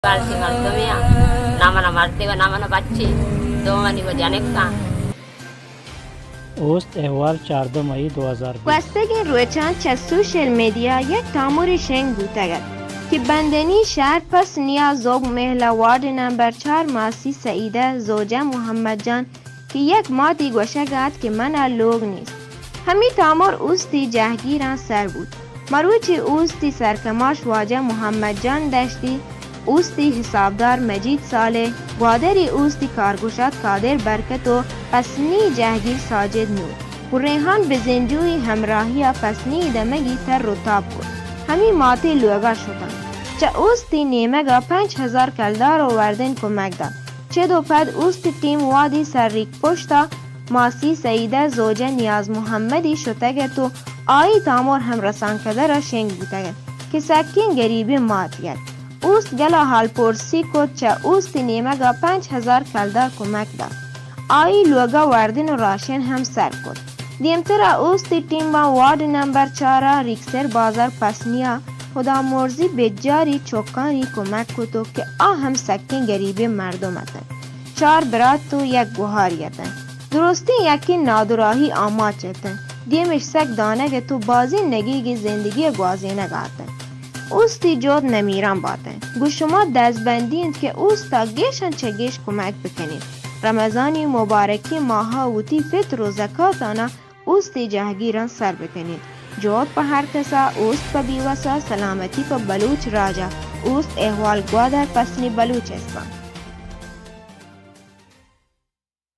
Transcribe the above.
بلکہ مردمے آں، نہ من ءَ مردے و نہ من ءَ بچے، دوئیں منی و جنک آں۔ اوست احوال، چاردہ مئی دو ہزار بیست۔ گوستگیں روچاں چہ سوشل میڈیا یک تامرے شنگ بوتگ ات کہ بندنی شہر پسنی ءَ زوگ محلہ وارڈ نمبر چار ماسی سعیدہ زوجہ محمد جان کہ یک ماتی گوشگ ات کہ من ءَ لوگ نیست۔ ہمے تامر اوستی جہگیراں سر بوت۔ مروچی اوستی سرکماش واجہ محمد جان دشتی، اوستی حسابدار مجید صالح، گوادری اوستی کارگشاد قادر برکت و پسنی جہگیر ساجد نور و ریحان بزنجوئی ہمراہی ءَ پسنی دمگی تر و تاب کت۔ ہمے ماتی لوگا شتاں۔ چہ اوستی نیمگا پنچ ہزار کلدار و وردن کمک دات۔ چد و پد اوستی ٹیم وادی سر ریک پشتا ماسی سعیدہ زوجہ نیاز محمدی شتگ ات و آئی تامر ہم رسانکدرا شنگ بوتگ ات کہ سکیں گریبیں ماتی ات۔ اوست گلا حال پرسی کت، چہ اوستی نیمگا پنچ ہزار کلدار کمک دات۔ آئی لوگا وردن و راشن ہم سر کت۔ دیمترا اوستی ٹیماں وارڈ نمبر چارا ریکسر بازار پسنیا خدا مرزی بجاری چکانی کمک کت و کہ آ ہم سکیں گریبیں مردم اتنت۔ چار برات و یک گوہاری اتنت۔ درستیں یکیں نادراہی آماچ اتنت۔ دیمش سک دانگ ات و بازیں نگیگیں زندگی گوازینگ اتنت۔ اوستی جہد نمیران باتنت۔ گوں شما دزبندی انت کہ اوستا گیشاں چہ گیش کمک بکنیت۔ رمضانی مبارکی ماہا وتی فطر و زکاتانا اوستی جہگیراں سر بکنیت۔ جہد پہ ہر کسا، اوست پہ بیوسا، سلامتی پہ بلوچ راجا۔ اوست احوال، گوادر، پسنی بلوچستان۔